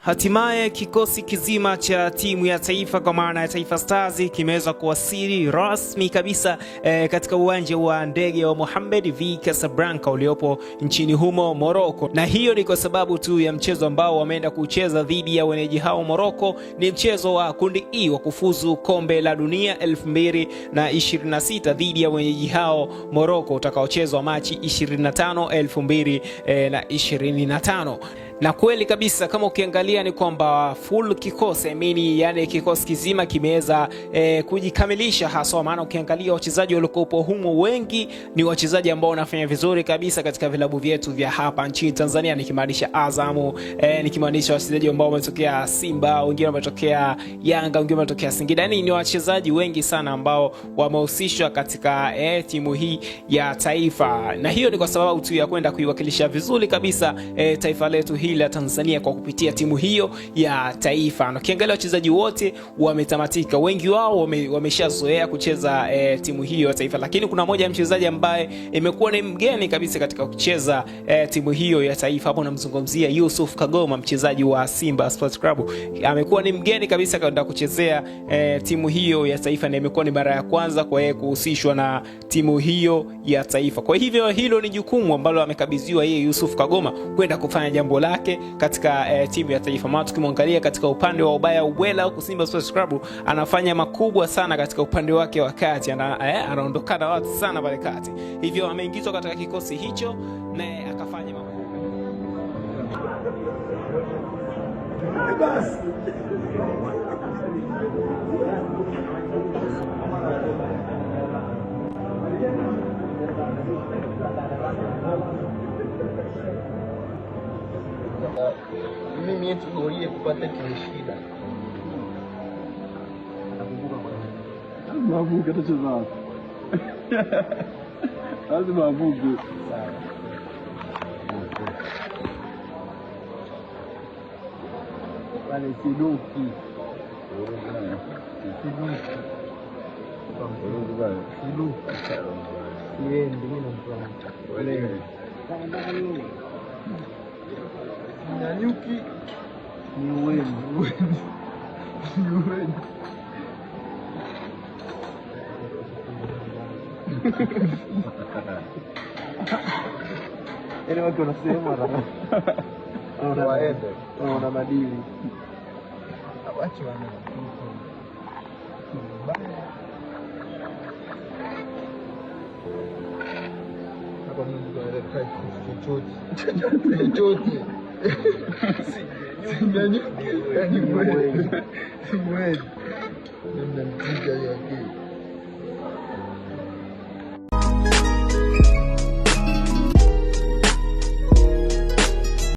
Hatimaye kikosi kizima cha timu ya taifa kwa maana ya Taifa Stars kimeweza kuwasili rasmi kabisa katika uwanja wa ndege wa Mohammed V Casablanca uliopo nchini humo Morocco, na hiyo ni kwa sababu tu ya mchezo ambao wameenda kucheza dhidi ya wenyeji hao Morocco. Ni mchezo wa kundi E wa kufuzu kombe la dunia 2026 dhidi ya wenyeji hao Morocco utakaochezwa Machi 25, 2025. Na kweli kabisa kama ukiangalia ni kwamba full kikosi, I mean, yani kikosi kizima kimeweza kujikamilisha haswa, maana ukiangalia wachezaji waliokuwepo humo wengi ni wachezaji ambao wanafanya vizuri kabisa katika vilabu vyetu vya hapa nchini Tanzania, nikimaanisha Azamu, nikimaanisha wachezaji ambao wametokea Simba, wengine wametokea Yanga, wengine wametokea Singida. Yani ni wachezaji wengi sana ambao wamehusishwa katika timu hii ya taifa, na hiyo ni kwa sababu tu ya kwenda kuiwakilisha vizuri kabisa taifa letu hili la Tanzania kwa kupitia timu hiyo ya taifa. Na ukiangalia wachezaji wote wametamatika, wengi wao wameshazoea kucheza timu hiyo ya taifa, lakini kuna moja ya mchezaji ambaye imekuwa ni mgeni kabisa katika kucheza timu hiyo ya taifa. Hapo namzungumzia Yusuf Kagoma, mchezaji wa Simba Sports Club. Amekuwa ni mgeni kabisa kwenda kuchezea timu hiyo ya taifa, na imekuwa ni mara ya kwanza kwa yeye kuhusishwa na timu hiyo ya taifa. Kwa hivyo hilo ni jukumu ambalo amekabidhiwa yeye Yusuf Kagoma kwenda kufanya jambo lake katika timu ya taifa. Maana tukimwangalia katika upande wa ubaya ubwela huku Simba Sports Club anafanya makubwa sana katika upande wake wa kati, anaondokana watu sana pale kati, hivyo ameingizwa katika kikosi hicho naye akafanya makubwa. Basi. Mimi yetu gorie kupata shida. Lazima avuke, atacheza wapi? Lazima avuke. Pale siduki. Siduki. Siduki. Siendi mimi na mtu. Nyanyuki ni uweni, uweni. Ni uweni. Yaani watu wanasema Waende. wana madili. Wache wana. Hapa mimi naweza kukaa chochote. Chochote. Sinyanyuki, yani wewe. Siwezi. Mimi nampiga yake.